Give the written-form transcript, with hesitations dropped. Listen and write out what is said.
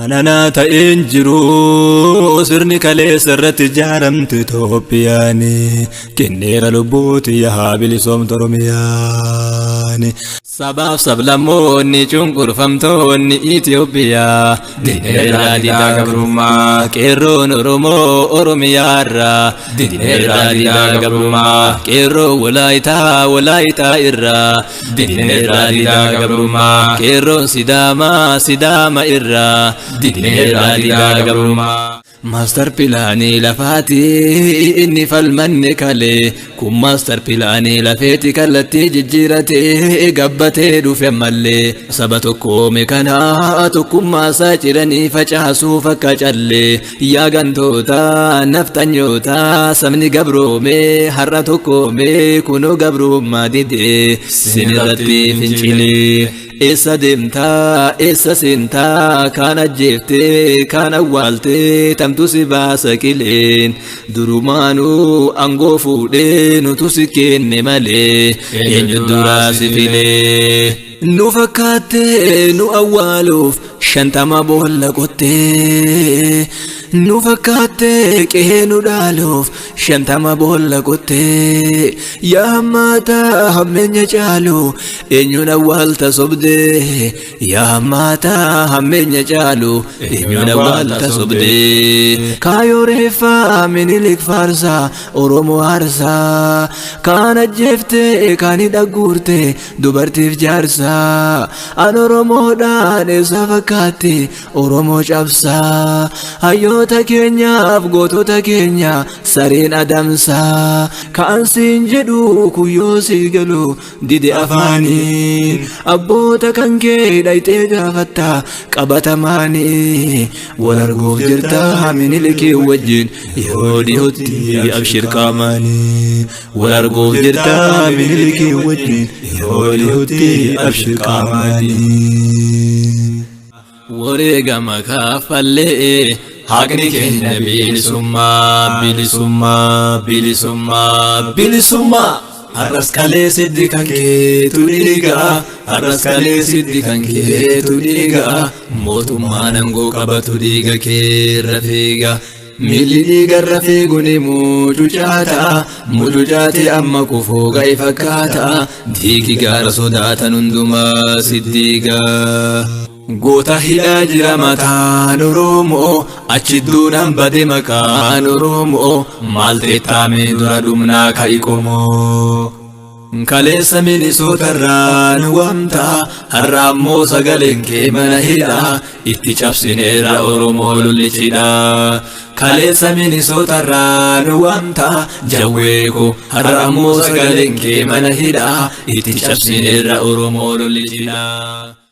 Ananaa ta'een jiru sirni kaleessa irratti ijaaramte Itoophiyaan kenneera lubbuuti yaa bilisoomtu Oromiyaan. Sabaaf sablammoonni cunqurfamtoonni Itoophiyaa dineerraa didaa gabrummaa, qeerroon Oromoo Oromiyaarraa dineerraa didaa gabrummaa, qeerroo Walaayitaa Walaayitaa irraa dineerraa didaa gabrummaa, qeerroon Sidaamaa Sidaama irraa dineerraa didaa gabrummaa. Maastar pilaanii lafaati inni falmanne kalee kun, maastar pilaanii lafeeti kallattii jijjiiratee gabbatee dhufe ammallee saba tokkoome kana tokkummaa isaa ciranii facaasuuf akka callee. Yaa gantoota nafxanyoota, sabni gabroome har'a tokkoome kunoo gabrummaa didee sinirratti fincilee. Eessa deemtaa, eessa seentaa? Kaan ajjeeftee, kaan awwaaltee, tamtu si baasa qileen? Durumaanuu aangoo fuudhee nutu si kenne malee eenyu duraa si filee? Nu fakkaattee nu awwaaluuf 50 boolla qottee, nu fakkaattee qe'ee nu dhaaluuf 50 boolla qottee. Yaa hammaataa hammeenya caalu, eenyuun awwaalta sobdee? Yaa hammaataa hammeenya caalu, eenyuun awwaalta sobdee? Kaayoo reeffaa Minilik faarsaa Oromoo aarsaa, kaan ajjeeftee, kaan hidha guurte, dubartiif jaarsaa. An Oromoodhaan eessa fakkaatti Oromoo cabsaa? Hayyoota keenyaaf gootota keenya sareen adamsaa. Kaan siin jedhu kuyyoo sii galu dide afaanii, abboota kan kee dhayxee gaafatta qabatamaanii. Wal arguuf jirta Minilikii wajjin yeroo dhiyootti, abshir qaamaanii. Wal arguuf jirta Minilikii wajjin yeroo dhiyootti, abshir qaamaanii. Wareegama kaffallee haqni keenya bilisummaa, bilisummaa, bilisummaa, bilisummaa. Har'as kalee siddi kan keetu dhiiga, har'as kalee siddi kan keetu dhiiga. Mootummaan aangoo qabatu dhiiga keerra fiiga. Miilli dhiigarra fiigu ni mucucaata, mucucaate amma kufuu ga'e fakkaata. Diigi gaara sodaatan hundumaa siddiiga. Goota hidhaa jira mataan Oromoo, achi duunaan bade maqaan Oromoo. Maal teettaame dura dhumnaa ka'i qomoo. Kaleessa Minisootarraa nu waamta, har'a ammoo sagaleen kee mana hidhaa. Itti cabsineerra Oromoo lollichidha. Kaleessa Minisootarraa nu waamta jawwee ko, har'a ammoo sagaleen kee mana hidhaa. Itti cabsineerra Oromoo lollichidha.